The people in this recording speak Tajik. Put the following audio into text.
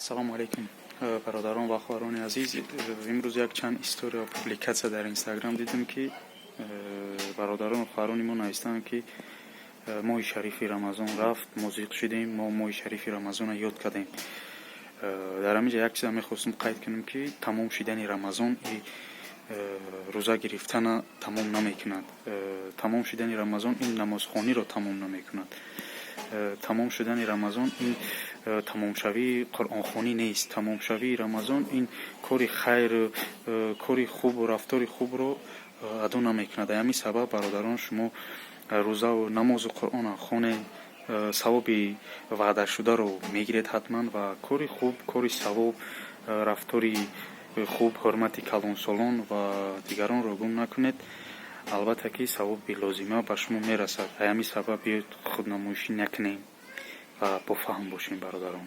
Салому алейкум, бародарон ва хоҳарони азиз. Имрӯз якчанд история, публикация дар Инстаграм дидем, ки бародарону хоҳарони мо навистанд, ки моҳи шарифи Рамазон рафт, мо зиқ шудем, мо моҳи шарифи Рамазонро ёд кардем. Дар ҳамин ҷа як чиза мехостум қайд кунем, ки тамом шудани Рамазон и рӯза гирифтана тамом намекунад. Тамом шудани Рамазон ин намозхониро тамом намекунад. Тамом шудани Рамазон ин тамомшавии қуръонхонӣ нест. Тамомшавии Рамазон ин кори хайр, кори хубу рафтори хубро адо намекунад. Ҳамин сабаб, бародарон, шумо рӯзаву намозу Қуръона хонед, савоби ваъдашударо мегиред ҳатман ва кори хуб, кори савоб, рафтори хуб, ҳурмати калонсолон ва дигаронро гум накунед. Албатта ки савоби лозима ба шумо мерасад. Ҳамин сабаб биёед, худнамоишӣ накунем ва бофаҳм бошем, бародарон.